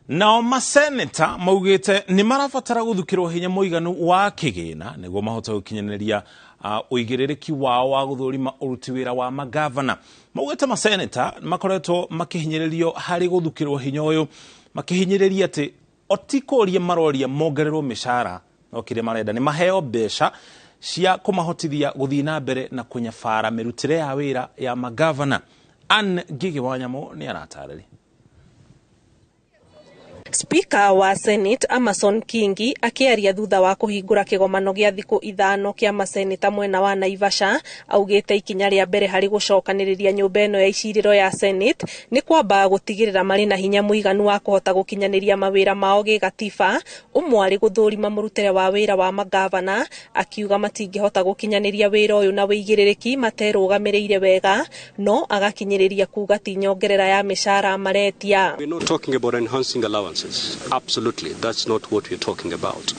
Nao maseneta maugĩte nĩ marabatara gũthukĩrwo hinya mũiganu wa kĩgĩna nĩguo mahote gũkinyanĩria ũigĩrĩrĩki wao wa gũthũrima ũruti wĩra wa magavana. Maugĩte maseneta makoretwo makĩhinyĩrĩrio harĩ gũthukĩrwo hinya ũyũ, makĩhinyĩrĩria atĩ o ti kũria maroria mongererwo mĩcara, no kĩrĩa marenda nĩ maheo mbeca cia kũmahotithia gũthiĩ na mbere na kũnyabara mĩrutĩre ya wĩra ya magavana. Ann Ngigi wa Nyamũ nĩ aratarĩria. Spika wa Senate Amason Kingi akĩaria thutha wa kũhingũra kĩgomano gĩa thikũ 5 kĩa maseneta mwena wa Naivasha, augĩte ikinya rĩa mbere harĩ gũcokanĩrĩria nyũmba ĩno ya icirĩro ya Senate nĩ kwamba gũtigĩrĩra marĩ na hinya mũiganu wa kũhota gũkinyanĩria mawĩra mao gĩgatiba, ũmwe arĩ gũthũrima mũrutĩre wa wĩra wa magavana, akiuga matingĩhota gũkinyanĩria wĩra ũyũ na wĩigĩrĩrĩki materũgamĩrĩire wega, no agakinyĩrĩria kuga ti nyongerera ya mĩcara maretia. We're not talking about enhancing allowances. Absolutely, that's not what we're talking about.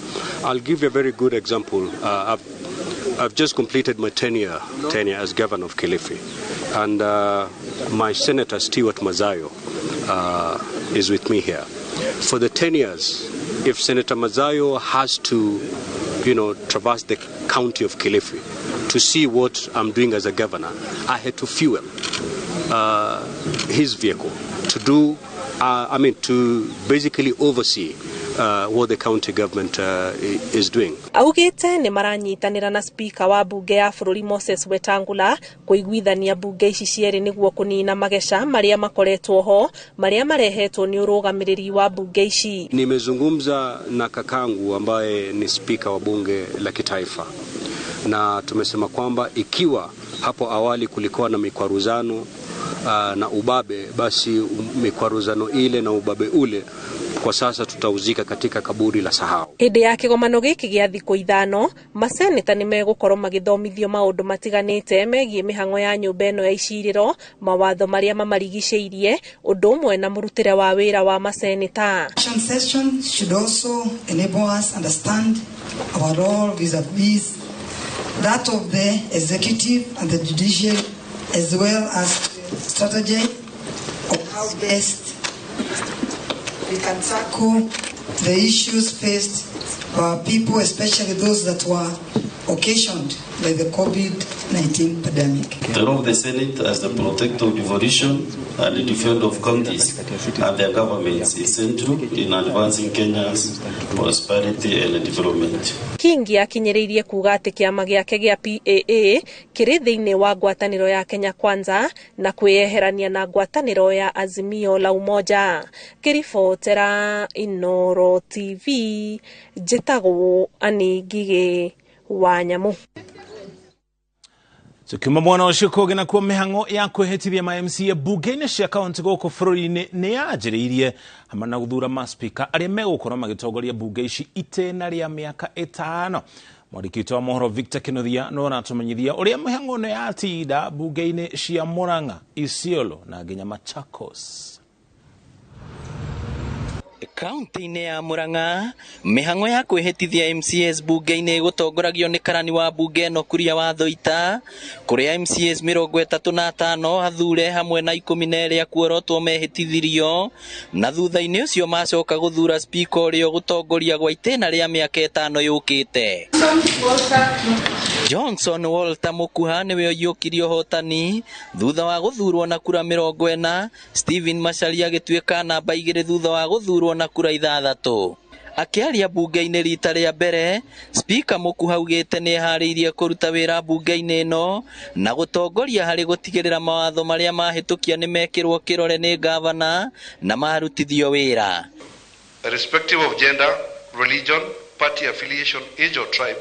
I'll give you a very good example. I've just completed my tenure as governor of Kilifi, and my senator Stewart Madzayo is with me here. For the 10 years, if Senator Madzayo has to traverse the county of Kilifi to see what I'm doing as a governor, I had to fuel his vehicle to do. I mean, to basically oversee what the county government is doing. Augĩte nĩ maranyitanĩra na spika wa bunge ya bũrũri Moses Wetangula kũiguithania bunge ici cierĩ nĩguo kũnina mageca marĩa makoretwo ho marĩa marehetwo nĩ ũrũgamĩrĩri wa bunge ici. Nimezungumza na kakangu ambaye ni spika wa bunge la kitaifa, na tumesema kwamba ikiwa hapo awali kulikuwa na mikwaruzano na ubabe, basi mikwaruzano ile na ubabe ule kwa sasa tutauzika katika kaburi la sahau. Hĩndĩ ya kĩgomano gĩkĩ gĩa thikũ 5, maseneta nĩ megũkorwo magĩthomithio maũndũ matiganĩte megiĩ mĩhang'o ya nyũmba ĩno ya icirĩro, mawatho marĩa mamarigicĩirie, ũndũ ũmwe na mũrutĩre wa wĩra wa maseneta. Action session should also enable us understand our role vis-a-vis that of the executive and the judiciary, as well as strategy of how best we can tackle the issues faced by our people, especially those that were occasioned by the COVID-19 pandemic. The role of the Senate as the protector of devolution and the defender of counties and their governments is central in advancing Kenya's prosperity and development. Kingi akinyĩrĩirie kuga atĩ kĩama gĩake gĩa PAA kĩrĩ thĩinĩ wa ngwatanĩro ya Kenya Kwanza na kwĩyeherania na ngwatanĩro ya Azimio la Umoja. Ngĩribotera Inooro TV, njĩtagwo Annie Ngigĩ wa Nyamũ. Tukiuma mwena ũcio kũngĩ nakuo mĩhang'o ya kwĩhĩtithia ma MCA bunge-inĩ cia kaunti gũkũ bũrũri-inĩ nĩ yanjĩrĩirie hamwe na gũthura maspika arĩa megũkorwo magĩtongoria bunge ici itĩna rĩa mĩaka 5. Mwandĩki witũ wa mohoro Victor Kinuthia nĩwe ũratũmenyithia ũrĩa mĩhang'o ĩno yatinda bunge-inĩ cia Murang'a, Isiolo na nginya Machakos. Kaunti-inĩ ya Murang'a, mĩhang'o ya kwĩhĩtithia MCAs bunge-inĩ ĩgũtongoragio nĩ karani wa bunge ĩno Kuria wa Thoita, kũrĩa MCAs 35 athure hamwe na 12 akuorotwo mehĩtithirio, na thutha-inĩ ũcio macoka gũthura spika ũrĩa ũgũtongoria gwa itĩna rĩa mĩaka 5 yũkĩte. Johnson Walter Mukuha nĩwe ũiyũkirie ũhotani thutha wa gũthurwo na kura 40, Stephen Macharia agĩtuĩka namba 2 thutha wa gũthurwo na kura 6. Akĩaria bunge-inĩ rita rĩa mbere, Spika Mukuha augĩte nĩ eharĩirie kũruta wĩra bunge-inĩ ĩno na gũtongoria harĩ gũtigĩrĩra mawatho marĩa mahĩtũkia nĩ mekĩrwo kĩrore nĩ gavana na marutithio wĩra. Irrespective of gender, religion, party affiliation, age or tribe,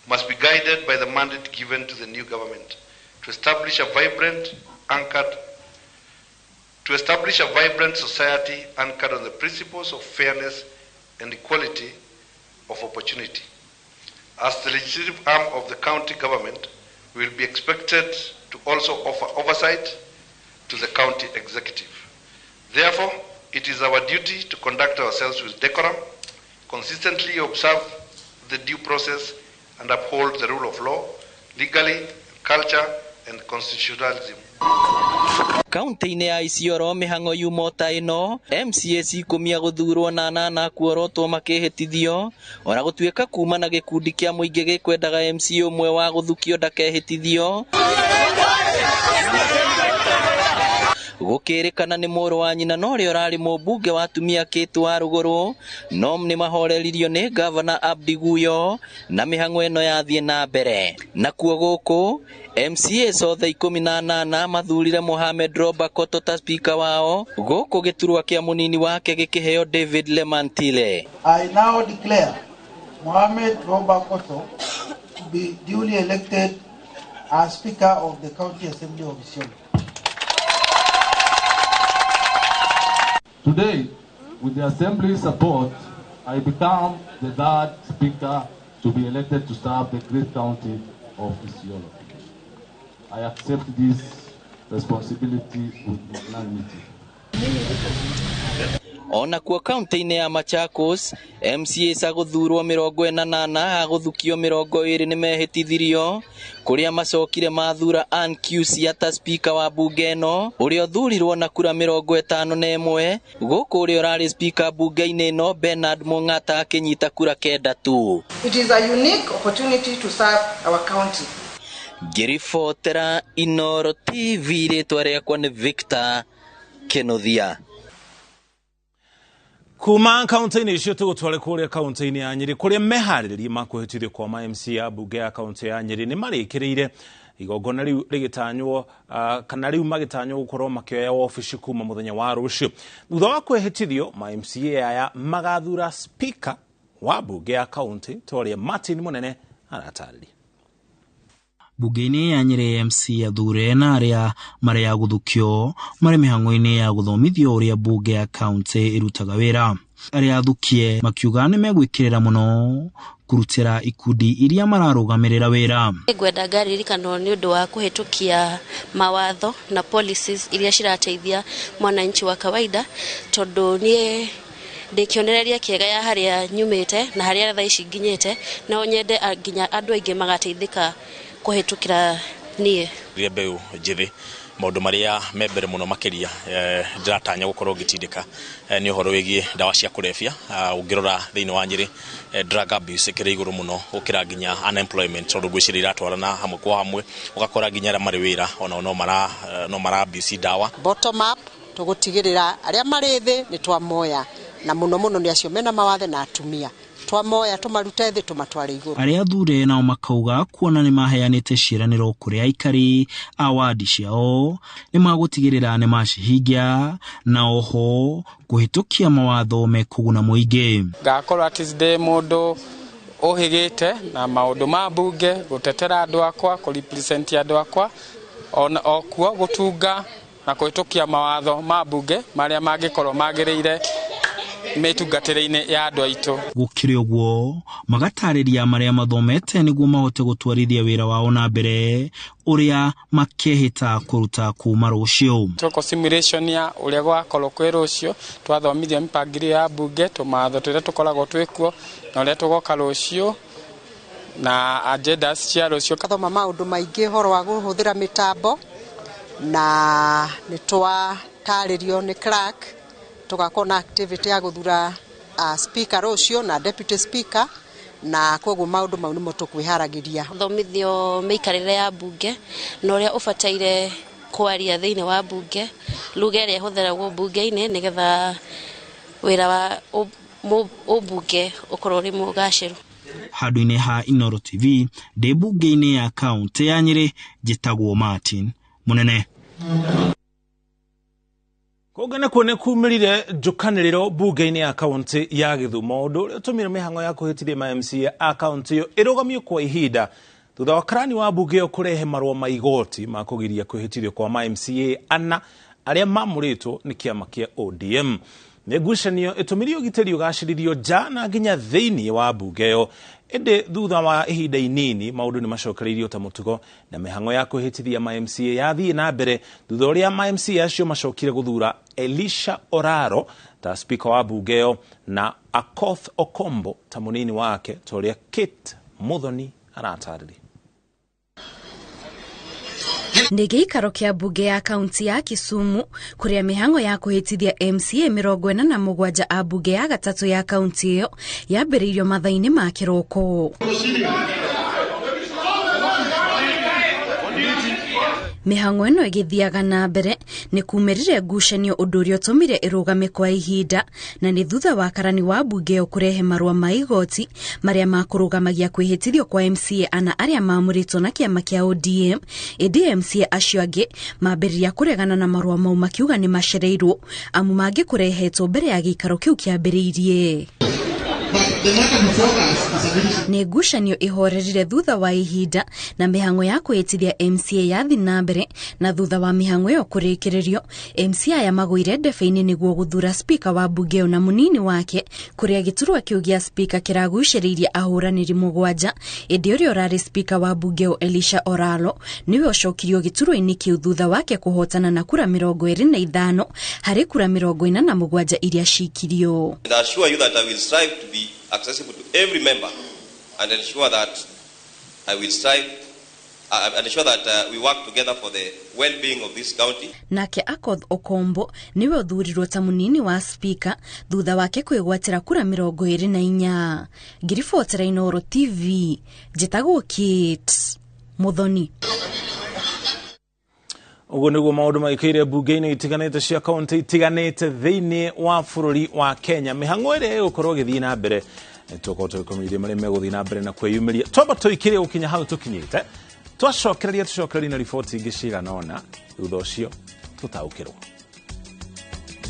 must be guided by the mandate given to the new government to establish a vibrant, anchored, to establish a vibrant society anchored on the principles of fairness and equality of opportunity. As the legislative arm of the county government, we will be expected to also offer oversight to the county executive. Therefore, it is our duty to conduct ourselves with decorum, consistently observe the due process, and uphold the rule of law, legally, culture, and constitutionalism. Kaunti-inĩ ya Isiolo mĩhang'o yuma ta ĩno MCAs 10 gũthurwo na 8 kuorotwo makĩhĩtithio ona gũtuĩka kuma na gĩkundi kĩa mũingĩ gĩkwendaga MCA ũmwe wa gũthukio ndakehĩtithio. Gũkĩrĩkana nĩ mũrũ wa nyina na ũrĩa ũrarĩ mũmbunge wa atumia Kate wa Rũgũrũ, no nĩ mahoreririo nĩ gavana Abdi Guyo na mĩhang'o ĩno yathiĩ na mbere. Nakuo gũkũ MCAs othe 18 mathurire Mohamed Roba Koto ta speaker wao, gũkũ gĩturwa kĩa mũnini wake gĩkĩheo David Lemantile. I now declare Mohamed Roba Koto to be duly elected as Speaker of the County Assembly of Isiolo. Today, with the Assembly's support, I become the third Speaker to be elected to serve the great county of Isiolo. I accept this responsibility with magnanimity. Ona kuo kaunti-inĩ ya Machakos, MCAs agũthurwo 48 agũthukio 20 nĩ mehĩtithirio, kũrĩa macokire mathura Ann Cusia ta speaker wa bunge ĩno ũrĩa ũthurirwo na kura 51, gũkũ ũrĩa ũrarĩ speaker bunge-inĩ ĩno Bernard Mong'ata akĩnyita kura 9 tu. It is a unique opportunity to serve our county. Ngĩribotera Inooro TV, rĩtwa rĩakwa nĩ Victor Kenothia. Kuma kaunti-inĩ icio tũgũtware kũrĩa kaunti-inĩ ya Nyĩrĩ kũrĩa meharĩrĩria ma kwĩhĩtithio kwa ma MCA mbunge ya kaunti ya Nyĩrĩ nĩ marĩkĩrĩire igongona rĩu rĩgĩtanywo kana rĩu magĩtanywo gũkorwo makĩoya wabici kuma mũthenya wa rũciũ. Thutha wa kwĩhĩtithio ma MCA aya magathura speaker wa mbunge ya kaunti ta ũrĩa Martin Mũnene aratarĩria. Bunge-inĩ ya Nyĩrĩ MC athure na arĩa marĩ a gũthukio marĩ mĩhang'o-inĩ ya gũthomithio ũrĩa mbunge ya kaunti ĩrutaga wĩra. Arĩa athukie makiuga nĩ megwĩkĩrĩra mũno kũrutĩra ikundi iria mararũgamĩrĩra wĩra. Ngwenda ngaririkanwo nĩ ũndũ wa kũhĩtũkia mawatho na policies iria cirateithia mwananchi wa kawaida, tondũ niĩ ndĩ kĩonereria kĩega ya harĩa nyumĩte na harĩa thaa ici nginyĩte, no nyende nginya andũ aingĩ magateithĩka kũhĩtũkĩra niĩ. Rĩrĩa mbeũ njĩthĩ maũndũ marĩa me mbere mũno makĩria ndĩratanya gũkorwo ngĩtindĩka nĩ ũhoro wĩgiĩ ndawa cia kũrebia. Ũngĩrora thĩinĩ wa Nyĩrĩ drug abuse ĩkĩrĩ igũrũ mũno gũkĩra nginya unemployment, tondũ ngwĩciria iratwarana hamwe kwa hamwe, ũgakora nginya arĩa marĩ wĩra onao no mara abuse ndawa. Bottom up tũgũtigĩrĩra arĩa marĩ thĩ nĩ twamoya, na mũno mũno nĩ acio mena mawathe na atumia twamoya tũmarute thĩ tũmatware igũrũ. Arĩa athure nao makauga kuona nĩ maheanĩte ciĩranĩro kũrĩ aikari a wadi ciao nĩ magũtigĩrĩra nĩ macihingia na oho kũhĩtũkia mawatho mekũguna mũingĩ. Ngakorwo atĩ ndĩ mũndũ ũhĩgĩte na maũndũ ma mbunge, gũtetera andũ akwa, kũrepresent andũ akwa, ona okuo gũtunga na kũhĩtũkia mawatho ma mbunge marĩa mangĩkorwo magĩrĩire mĩtungatĩre-inĩ ya andũ aitũ. Gũkĩrĩ ũguo magatarĩria marĩa mathomete nĩguo mahote gũtwarithia wĩra wao na mbere ũrĩa makehĩta kũruta kuma rũciũ. Tweko simulation ya ũrĩa gwakorwo kwĩ rũciũ, twathomithio mĩbangilio ya mbunge, tũmawatho tũrĩa tũkoragwo twĩkuo na ũrĩa tũgoka rũciũ na agendas cia rũciũ. Twathoma maũndũ maingĩ ũhoro wa kũhũthĩra mĩtambo na nĩ twatarĩrio nĩ clerk tũgakorwo na activity ya gũthura speaker rũciũ na deputy speaker, na koguo maũndũ mau nĩmo tũkwĩharagĩria. Thomithio mĩikarĩre ya mbunge na ũrĩa ũbataire kwaria thĩinĩ wa mbunge, lugha ĩrĩa ĩhũthĩragwo mbunge-inĩ nĩgetha wĩra wa ũmbunge ũkorwo ũrĩ mũgacĩru. Handũ-inĩ ha Inooro TV ndĩ mbunge-inĩ ya kaunti ya Nyĩrĩ, njĩtagwo Martin Mũnene. Kũngĩ nakuo nĩ kumĩrire njũkanĩrĩro mbunge-inĩ ya kaunti ya Gĩthumo, ũndũ ũrĩa ũtũmire mĩhang'o ya kũhĩtithia ma MCA a kaunti ĩyo ĩrũgamio kwa ihinda thutha wa karani wa mbunge ĩyo kũrehe marũa ma igoti ma kũgiria kwĩhĩtithio kwa ma MCA ana arĩa mamũrĩtwo nĩ kĩama kĩa ODM. Nĩ ngucanio ĩtũmire ũgitĩri ũgacĩrithio nja na nginya thĩinĩ wa mbunge ĩyo, ĩndĩ thutha wa ihinda inini maũndũ nĩ macokereirio ta mũtugo na mĩhang'o ya kwĩhĩtithia ma MCA yathiĩ na mbere thutha ũrĩa ma MCA acio macokire gũthura Elisha Oraro ta speaker wa mbunge ĩyo na Akoth Okombo ta mũnini wake, ta ũrĩa Kate Muthoni aratarĩria. Nĩ gĩikaro kĩa mbunge ya kaunti ya Kisumu kũrĩa mĩhang'o ya kũhĩtithia MCA 47 a mbunge ya gatatũ ya kaunti ĩyo yambĩrĩirio mathaa-inĩ ma kĩroko. Mĩhang'o ĩno ĩgĩthiaga na mbere nĩ kumĩrire ngucanio ũndũ ũrĩa ũtũmire ĩrũgame kwa ihinda, na nĩ thutha wa karani wa mbunge ĩyo kũrehe marũa ma igoti marĩa makũrũgamagia kwĩhĩtithio kwa MCA ana arĩa maamũrĩtwo na kĩama kĩa ODM, ĩndĩ MCA acio angĩ mambĩrĩria kũregana na marũa mau makiuga nĩ macereirwo amu mangĩkũrehetwo mbere ya gĩikaro kĩu kĩambĩrĩirie. Nĩ ngucanio ĩhorerire thutha wa ihinda na mĩhang'o ya kwĩhĩtithia MCA yathi na mbere, na thutha wa mĩhang'o ĩyo kũrĩkĩrĩrio, MCA aya magũire ndebe-inĩ nĩguo gũthura spika wa mbunge ĩyo na mũnini wake, kũrĩa gĩturwa kĩu gĩa spika kĩragucĩrĩirie ahũranĩri 7, ĩndĩ ũrĩa ũrarĩ spika wa mbunge ĩyo Elisha Oralo nĩwe ũcokirio gĩturwa-inĩ kĩu thutha wake kũhotana na kura 25 harĩ kura 47 iria cikirio. And I assure you that I will strive to be accessible to every member and ensure that I will strive and ensure that we work together for the well-being of this county. Nake Akoth Okombo niwe ũthurirwo ta mũnini wa spika thutha wake kwĩgwatĩra kura 24. Ngiribotera Inooro TV, njĩtagwo Kate Muthoni. Ũguo nĩguo maũndũ maikĩire mbunge-inĩ itiganĩte cia kaunti itiganĩte thĩinĩ wa bũrũri wa Kenya. Mĩhang'o ĩrĩa ĩgũkorwo ĩgĩthiĩ na mbere tũkorwo tũgĩkũmenyithia marĩa megũthiĩ na mbere na kwĩyumĩria. Twamba tũikĩre gũkinya hau tũkinyĩte, twacokereria tũcokererie na riboti ingĩ cigana ũna, thutha ũcio tũtaũkĩrwo.